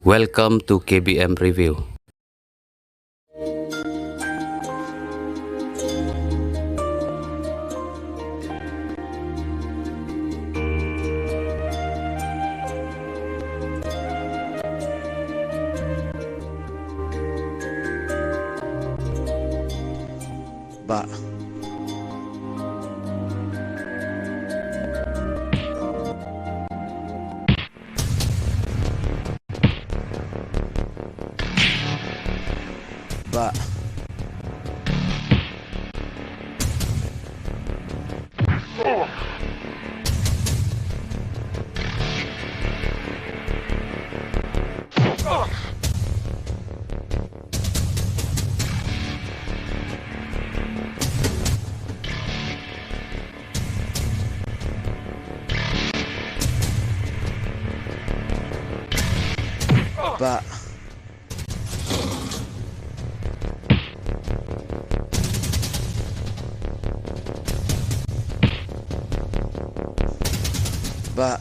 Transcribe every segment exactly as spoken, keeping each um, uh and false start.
Welcome to K B M Review. Bah. Bah. Bah. Bah.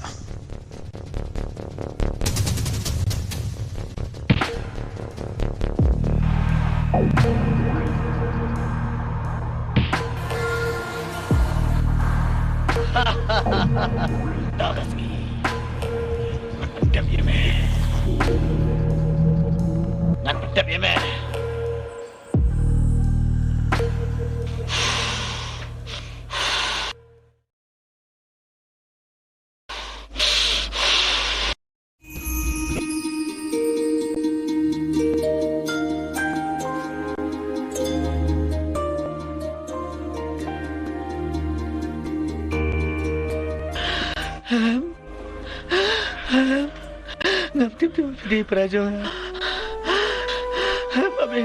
Ngan pyndep ïa me. Ngan pyndep ïa me. Ngam tip te phi dei para jong nga. Babi.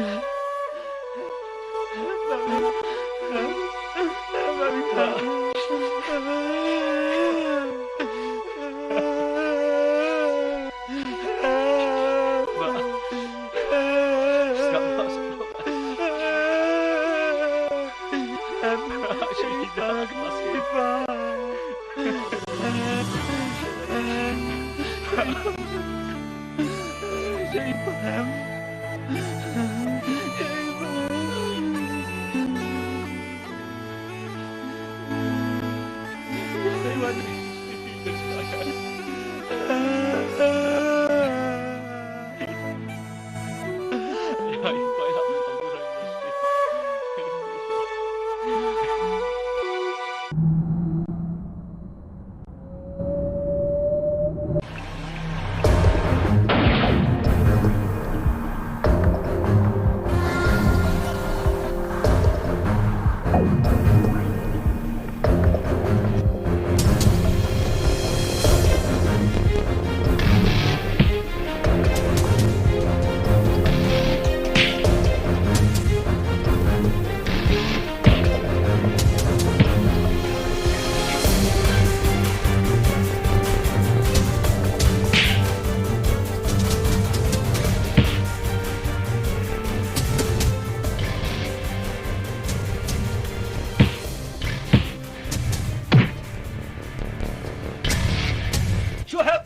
Shuhab!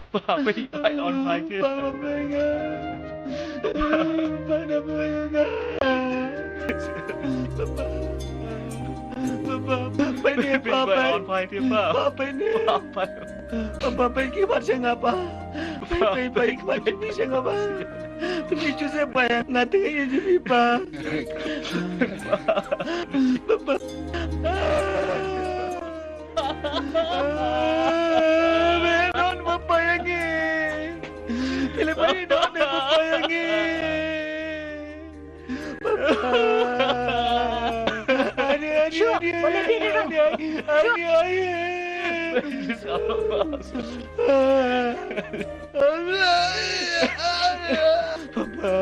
Ba peit, peit on pai te. Ba peit nga. Ba peit nga. Ba peit nga. Ba, ba, ba peit nga. Ba peit nga. Ba peit nga. Ba peit nga. Ba peit nga. Ba peit nga. Ba peit nga. Ba peit nga. Ba peit nga. Ba peit nga. Phi ju seh ba ïa nga te ïa jong phi ba. Ba, ba. Ah, me don ba pa ïa ngi. Phi leh ba ïa don ba pa ïa ngi. Ba pa. Ani, ani, ani. Papa,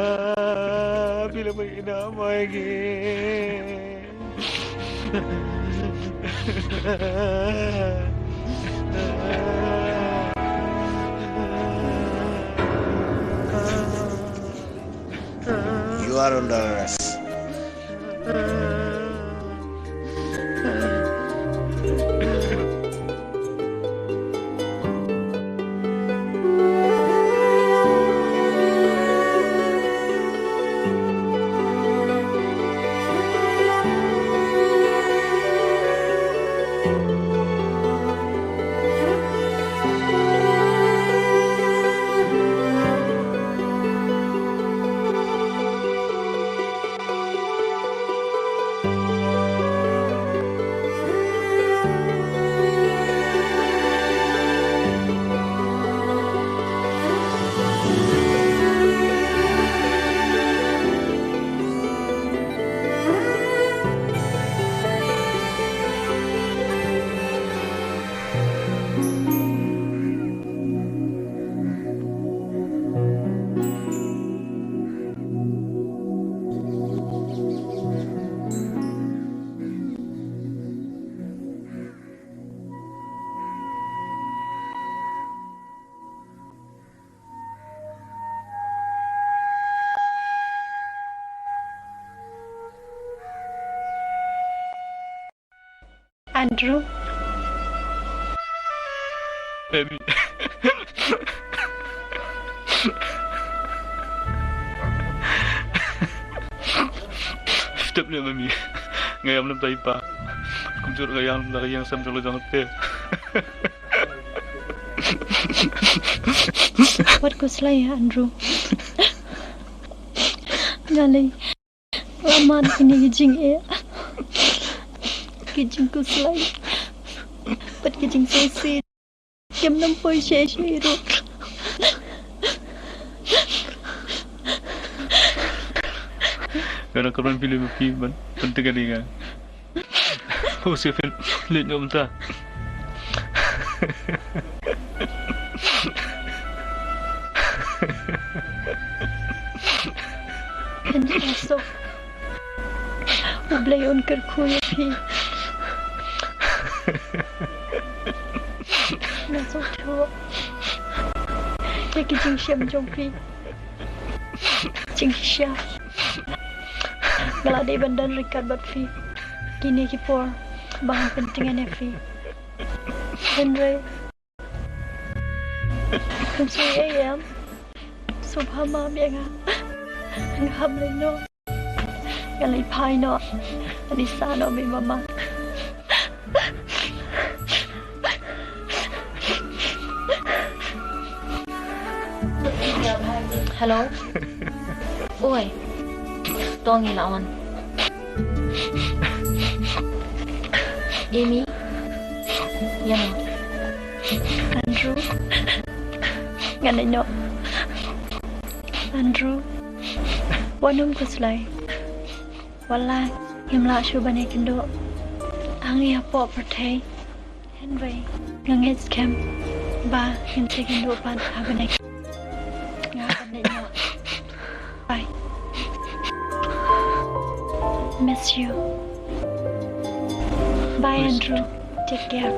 phi la poi ïa nga mai ki. You are under arrest. Andrew. Em. Step ni mami. Nga ïam lem tai pa. Kumjuh nga ïam, nga ïam sam jong la jong te. Wat khuslai ïa Andrew. Nga lei. Nga man kine ki jingeh, ki jingkhuslai bad ki jingsngewsih kim nym poi shisha ruh. Nga dang kyrmen phi lei ma phi ban pynthikna ïa nga. Ho, sngewbha leit noh mynta. Phin ïohsngew. U Blei un kyrkhu ïa phi. Nga sngewthuh ïa ki jingshem jong phi. Jingshisha. Nga la dei ban don ryngkat bad phi kine ki por ba ngan pyntngen ïa phi. Hynrei kum shu ïa em, shu phah map ïa nga. Nga hap leit noh. Nga leit phai noh. Ani sa noh me mama. Hello. Oi. To ngi la wan. Amy. Ïa no. Andrew. Ngan ïa no. Andrew. Wat nym khuslai. Wat la ngim lah shuh ban ïakynduh hangne hapoh pyrthei. Hynrei nga ngeit skhem ba ngin sa ïakynduh pat ha bneng. Nga ban leit noh. Bye. Miss you. Bye, Andrew. Take care.